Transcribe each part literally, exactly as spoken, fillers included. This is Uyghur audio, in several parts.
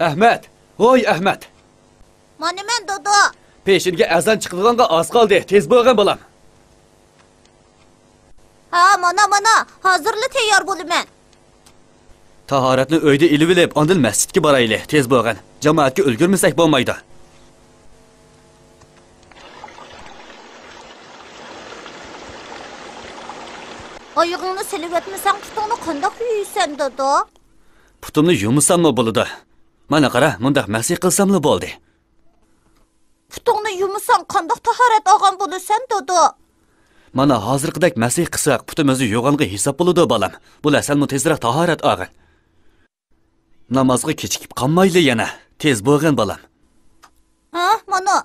ئەھمەت! ھوي، ئەھمەت! مانا مەن، دادا. پېشىنگە ئەزان چىقىدىغانغا ئاز قالدى. تېز بولغىن، بالام. ھا، مانا، مانا، ھازىرلا تەييار بولىمەن. تاھارەتنى ئۆيدە ئېلىۋېلىپ، ئاندىن مەسچىتكە بارايلى. تېز بولغىن. جامائەتكە ئۈلگۈرمىسەك بولمايدۇ. ئايىغىڭنى سېلىۋەتمىسەڭ، پۇتۇڭنى قانداق يۇيىسەن، دادا؟ پۇتۇمنى يۇمىساممۇ بولىدۇ. مانا قارا، مۇنداق مەسىھ قىلساملا بولدى. پۇتۇڭنى يۇمىساڭ، قانداق تاھارەت ئالغان بولىسەن، دادا؟ مانا ھازىرقىدەك مەسىھ قىلساق، پۇتىمىزنى يۇغانغا ھېساب بولىدۇ، بالام. بولە، سەنمۇ تېزرەك تاھارەت ئالغىن. نامازغا كېچىكىپ قالمايلى يەنە. تېز بولغىن، بالام. ھە، مانا.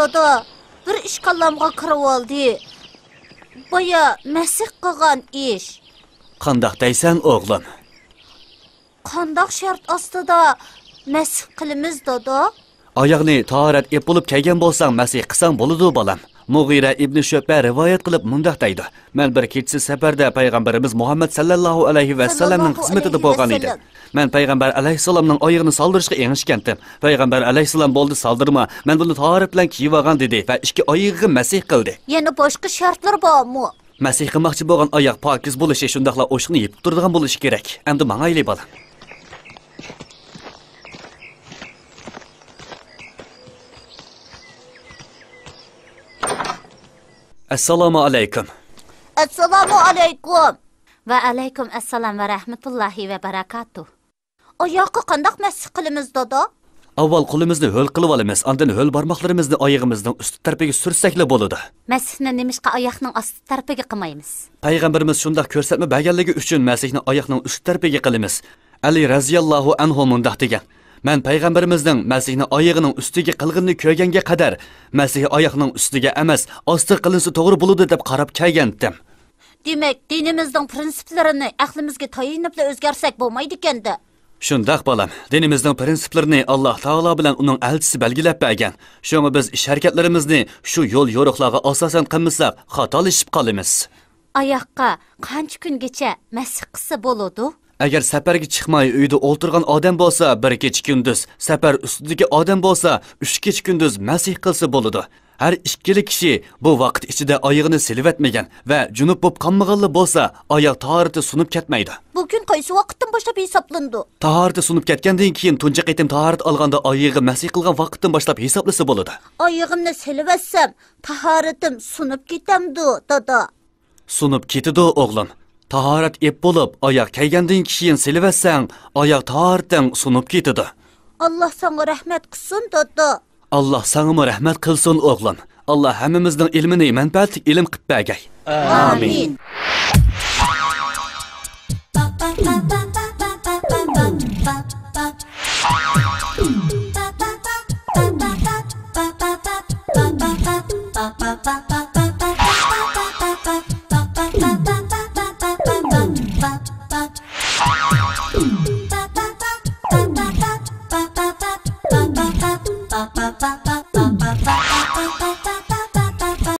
دادا، بىر ئىش كاللامغا كىرىۋالدى. بايا مەسىھ قىلغان ئىش. قانداق دەيسەن، ئوغلۇم؟ قانداق شەرت ئاستىدا مەسىھ قىلىمىز، دادا؟ ئاياغنى تاھارەت ئېپ بولۇپ كەلگەن بولساڭ، مەسىھ قىلساڭ بولىدۇ، بالام. مۇغىرە ئىبنى شۆبە رىۋايەت قىلىپ مۇنداق دەيدۇ: مەن بىر كېچىسى سەپەردە پەيغەمبىرىمىز مۇھەممەد سەللەللاھۇ ئەلەيھى ۋەسەللەمنىڭ خىزمىتىدە بولغان ئىدىم. مەن پەيغەمبەر ئەلەيھىسسالامنىڭ ئايىغىنى سالدۇرۇشقا ئېڭىشكەنتىم. پەيغەمبەر ئەلەيھىسسالام: بولدى، سالدۇرما، مەن بۇنى تاھارەت بىلەن كىيىۋالغان، دېدى ۋە ئىككى ئايىغىغا مەسىھ قىلدى. يەنە باشقا شەرتلەر بارمۇ؟ مەسىھ قىلماقچى بولغان ئاياغ پاكىز بولۇشى، شۇنداقلا ئوشۇقنى يېپىپ تۇرىدىغان بولۇشى كېرەك. ئەمدى ماڭايلى، بالام. ئەسسالامۇ ئەلەيكۇم. ئەسسالامۇ ئەلەيكۇم. ۋە ئەلەيكۇم ئەسسالام ۋە رەھمەتۇللاھى ۋە بەرەكاتۇھ. ئاياغقا قانداق مەسىھ قىلىمىز، دادا؟ ئاۋۋال قولىمىزنى ھۆل قىلىۋالىمىز، ئاندىن ھۆل بارماقلىرىمىزنى ئايىغىمىزنىڭ ئۈستى تەرىپىگە سۈرسەكلا بولىدۇ. مەسىھنى نېمىشقا ئاياقنىڭ ئاستى تەرىپىگە قىلمايمىز؟ پەيغەمبىرىمىز شۇنداق كۆرسەتمە بەرگەنلىكى ئۈچۈن مەسىھنى ئاياقنىڭ ئۈستى تەرىپىگە قىلىمىز. ئەلى رەزىياللاھۇ ئەنھۇ مۇنداق دېگەن: مەن پەيغەمبىرىمىزنىڭ مەسىھنى ئايىغىنىڭ ئۈستىگە قىلغىنىنى كۆرگەنگە قەدەر، مەسىھ ئاياقنىڭ ئۈستىگە ئەمەس، ئاستىغا قىلىنسا توغرا بولىدۇ دەپ قاراپ كەلگەنتىم. دېمەك، دىنىمىزنىڭ پرىنسىپلىرىنى ئەقلىمىزگە تايىنىپلا ئۆزگەرتسەك بولمايدىكەن-دە. شۇنداق، بالام. دىنىمىزنىڭ پرىنسىپلىرىنى ئاللاھ تائالا بىلەن ئۇنىڭ ئەلچىسى بەلگىلەپ بەرگەن. شۇڭا بىز ئىش-ھەرىكەتلىرىمىزنى شۇ يول-يورۇقلارغا ئاساسەن قىلمىساق، خاتالىشىپ قالىمىز. ئاياققا قانچە كۈنگىچە مەسىھ قىلسا بولىدۇ؟ ئەگەر سەپەرگە چىقماي ئۆيدە ئولتۇرغان ئادەم بولسا، بىر كېچە-كۈندۈز، سەپەر ئۈستىدىكى ئادەم بولسا، ئۈچ كېچە-كۈندۈز مەسىھ قىلسا بولىدۇ. ھەر ئىككىلا كىشى بۇ ۋاقىت ئىچىدە ئايىغىنى سېلىۋەتمىگەن ۋە جۇنۇپ بولۇپ قالمىغانلا بولسا، ئاياغ تاھارىتى سۇنۇپ كەتمەيدۇ. بۇ كۈن قايسى ۋاقىتتىن باشلاپ ھېسابلىنىدۇ؟ تاھارىتى سۇنۇپ كەتكەندىن كېيىن، تۇنجى قېتىم تاھارەت ئالغاندا ئايىغىغا مەسىھ قىلغان ۋاقىتتىن باشلاپ ھېسابلىسا بولىدۇ. ئايىغىمنى سېلىۋەتسەم، تاھارىتىم سۇنۇپ كېتەمدۇ، دادا؟ سۇنۇپ كېتىدۇ، ئوغلۇم. تاھارەت ئېپ بولۇپ، ئاياغ كەيگەندىن كېيىن سېلىۋەتسەڭ، ئاياغ تاھارىتىڭ سۇنۇپ كېتىدۇ. ئاللاھ ساڭا رەھمەت قىلسۇن، دادا. ئاللاھ ساڭىمۇ رەھمەت قىلسۇن، ئوغلۇم. ئاللاھ ھەممىمىزنىڭ ئىلمىنى مەنپەئەتلىك ئىلىم قىلىپ بەرگەي. ئامىن.